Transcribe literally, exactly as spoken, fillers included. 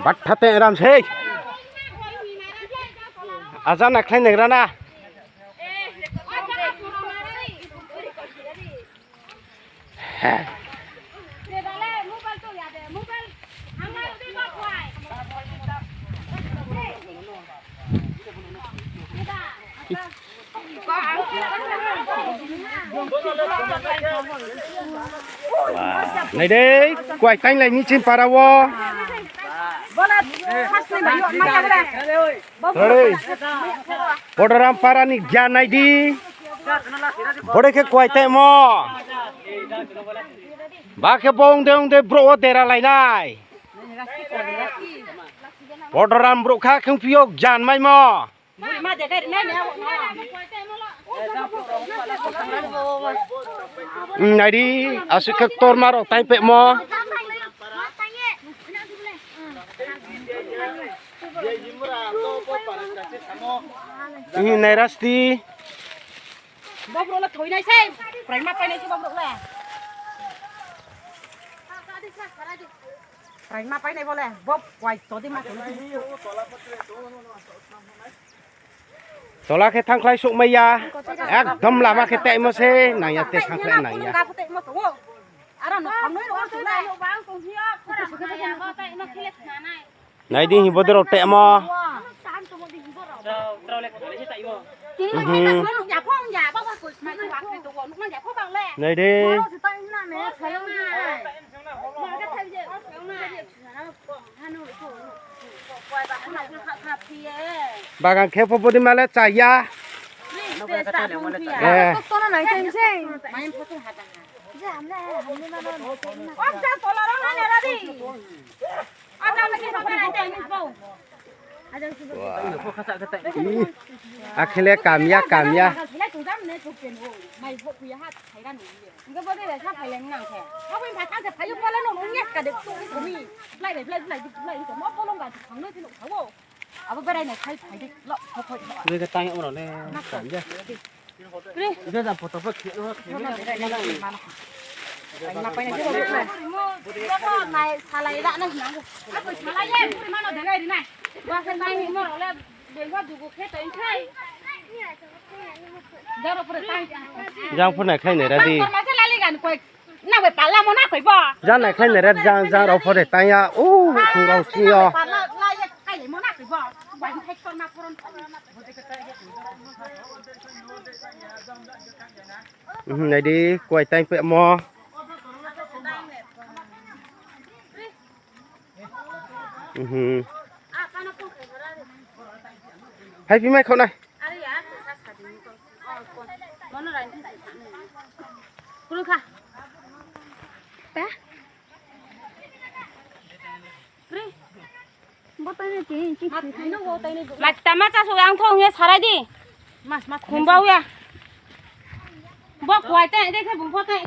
Batha te ram sei. Aja na khlai negra na. Naidei, kuai tainglai ni chin para o. Bola, khasni mai, mai, mai. Hei, Bodoram para ni gyan naidi. Bode khe kuai taimo. Ba khe bo ungde ungde bro o dera lainai. Bodoram bro kha khung pio gyan maimo. Naidi, aswk khe torma rok tai pemo. Ini nairasti. Bobrok le thoinai se, prai ma painai se bobrok le. Prai ma painai bole, bob wai todi ma todi. Tola khe thangkhlai sukmaiya, ekdom lama khe taimo se nangya te thangkhlai nangya. Aro no khamnoi ro suknai. Naidi hi bodorok temo. Mhm. Naidi. Bagan khe pho bodi male chaya. Eh. Akhile kamya, kamya. Abo berai nai khai phai di lo, phai phai. Ri ka tang oro le. Ri. Ida da photo pho kheno kheno. Nai salai ra na hinang. Ako salai ye puri mano dengai ri nai. Ba khe nai mo le bengwa dugu khe tai khai. Jaro pore tai. Jang phone khai ne ra di. Masa lali gan koi. Nang bai pala mo na koi bo. Jang nai khai ne ra jang jang ro phore tai ya. U khung rau si yo. Pala la ye kai mo na koi bo. Bai khai kor ma phoron. Mhm, naidi, kuai tai pe mo. Mhm. Hai, pi mai khonai. Matama chasu ang thong ye sarai di. Mas, mas, khumba ya. Bo kuai te, de khe bung pho te.